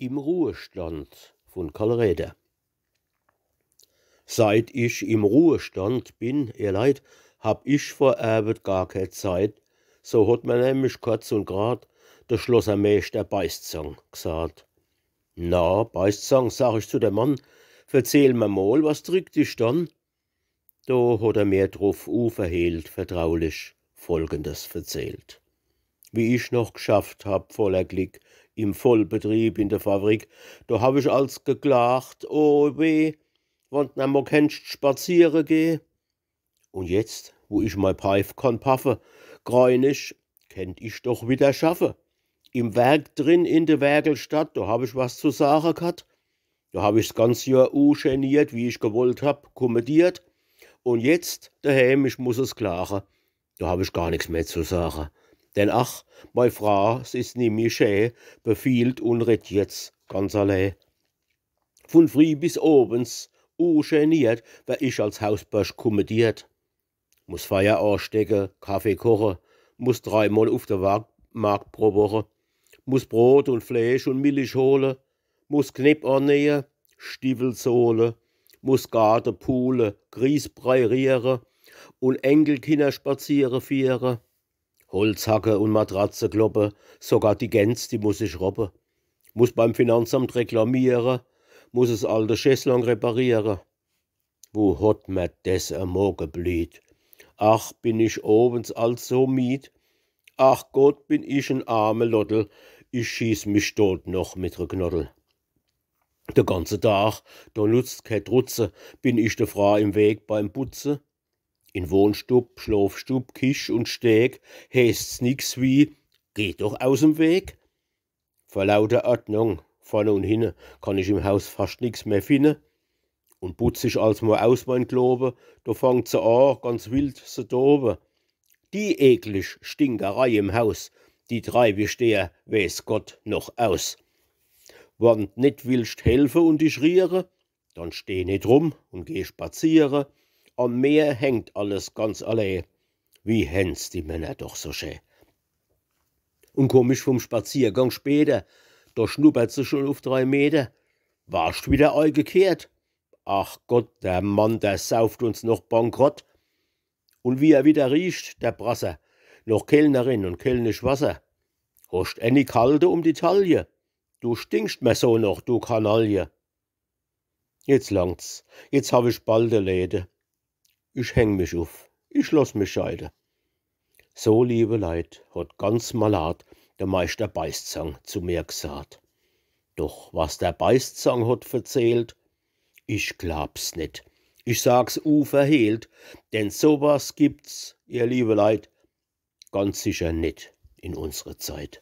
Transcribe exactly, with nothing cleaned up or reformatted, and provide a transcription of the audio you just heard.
Im Ruhestand von Karl Räder. Seit ich im Ruhestand bin, ihr Leit, hab ich vor Arbet gar kee Zeit. So hot mer nämlich kurz und grad de Schlossermeeschter Beißzang gsagt. „Na, Beißzang“, sag ich zu dem Mann, „verzehl mer mol, was drickt dich dann?“ Do hot er mir druf uverhehlt vertraulich Folgendes verzählt. Wie ich noch gschafft hab, voller Glick, im Vollbetrieb in der Fabrik, do hab ich als geklacht: „Oh weh, wann d' nemmo kennscht spaziere geh.“ Und jetzt, wo ich mei Peif kann paffe, grein ich, kennt ich doch wieder schaffe. Im Werk drin, in de Werkelstadt, do hab ich was zu sage ghat. Do hab ich's ganz Johr ugeniert, wie ich gewollt hab, kummediert. Und jetzt, deheem, ich muss es klage, do hab ich gar nix mehr zu sage. Denn ach, mei Fraa, s is nimmi schä, befiehlt und redt jetzt ganz allee. Von frieh bis owens, ugeniert, wer ich als Hausborsch kummediert. Muss Feier astecke, Kaffee koche, muss dreimol uf de Wa-, Markt pro Woche, muss Brot und Fleesch und Millich hole, muss Knepp anähe, Stiwwel sohle, muss Gaarte pule, Grießbrei riere und Enkelkinner spaziere fiere, Holz hacke und Matratze kloppe, sogar die Gäns, die muss ich roppe, muss beim Finanzamt reklamiere, muss es alte Chaiselongue repariere. Wo hot mer des emol geblieht? Ach, bin ich owens als so mied. Ach Gott, bin ich en arme Lottel, ich schieß mich dot noch mit re Knoddel. De ganze Dag, do nutzt kee Drutze, bin ich de Fraa im Weg beim Putze. In Wohnstub, Schlofstub, Kich und Steg heeßt's nix wie: „Geh doch aus em Weg.“ Vor lauter Ordnung, vorne und hinne, kann ich im Haus fascht nix mehr finne. Und putz ich als mol aus mein Klobe, do fangt se a, ganz wild se tobe. Die eklig Stinkerei im Haus, die treib ich der, weeß Gott, noch aus. Wann d' net willscht helfe und dich riere, dann steh net rum und geh spaziere. Am Meer hängt alles ganz allee. Wie hän's die Männer doch so schä. Und komm ich vom Spaziergang später, do schnuppert se schon uf drei Meter. Warscht wieder eigekehrt? Ach Gott, der Mann, der sauft uns noch bankrott. Und wie er wieder riecht, der Brasser, noch Kellnerin und Kellnisch Wasser. Hoscht ääni ghalte um die Talje? Du stinkscht mer so noch, du Kanaille. Jetzt langt's, jetzt hab ich bald de Läde. Ich häng mich uf, ich loss mich scheide. So, liebe Leit, hot ganz malad de Meischter Beißzang zu mir gsat. Doch was der Beißzang hot verzählt, ich glaab's net. Ich sag's uverhehlt, denn so was gibt's, ihr liebe Leit, ganz sicher net in unsre Zeit.